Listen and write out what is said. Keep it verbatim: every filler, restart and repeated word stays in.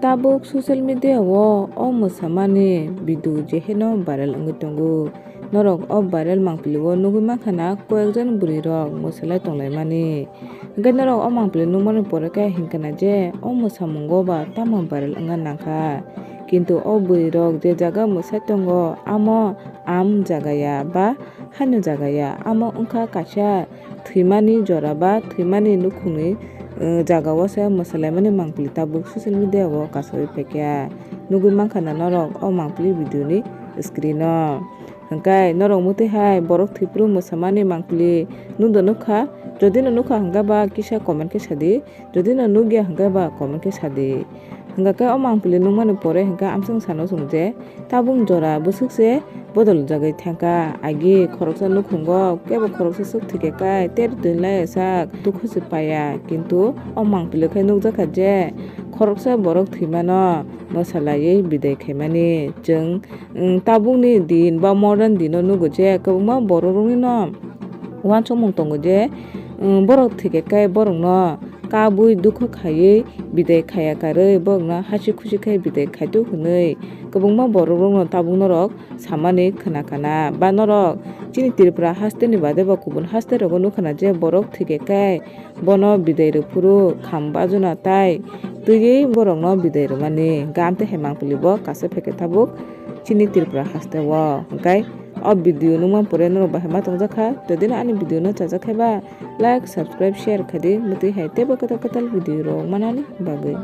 Tabuk social media o o mwsamani video jeheno viral wngwi tongo. Norok o viral mangpili o nugwi mankha na koyekjon bwrwi rok mwsalai tonglaimani. Hwnkhe norok o mangpili nukmani pore khe hinkha na je o mwsamungo ba tamo viral wngna nangkha. Kintu o bwrwi rok je jaga mwsai tongo amo am jaga ya ba haino jaga ya, amo wngkha kaisa thwimani jora ba thwimani nukhungni, eh, jaga o se mwsalaimani mangpili tabuk social media o kasawi phaikha. Nugwi mankha na norok o mangpili video ni screen o. Hwnkhe norok mutwi hai borok thwiphuru mwsamani mangpili nukdo nukha, jodi no nukha hwnkhe ba kisa comment khe sadi. Jodi no nukya hwnkhe ba comment khe sadi. Hwnkhe o mangpili nukmani pore hwnkhe amsong sano chwng je tabung jora bwswk se bodol jagwi thangkha. Agi khoroksa nukhungo kebo khoroksa swk thwikhe kai ter twi lai sak dukhu se paya, kintu o mangpili khe nukjakha je khoroksa borok thwimano mwsalaiwi bidai khaimani. Chwng, mm, tabukni din ba modern dino nugo je kwbangma bororokni no uansukmung tongo je, mm, borok thwikhe kai borokno kabui dukhu khaiwi bidai khaya karwi borokno hasi khusi khai bidai khaitu hwnwi kwbangma borok rokno tabuk norok samani khna khna ba norok chini Tripura haste ni bade bo kubun haste rogo nukha na je borok thwikhe kai bono bidai rwphuru kham bajuna tai twiwi borokno bidai rwmani gam tei hai mangpili bo kaisa phaikhe tabuk chini Tripura haste o hwnkhe. O video nukmani pore norok bahai ma tongjakha, todino ani video no chajakhe ba like, subscribe, share khaidi, mutwi hai teibo kwtal kwtal video rok manani bagwi.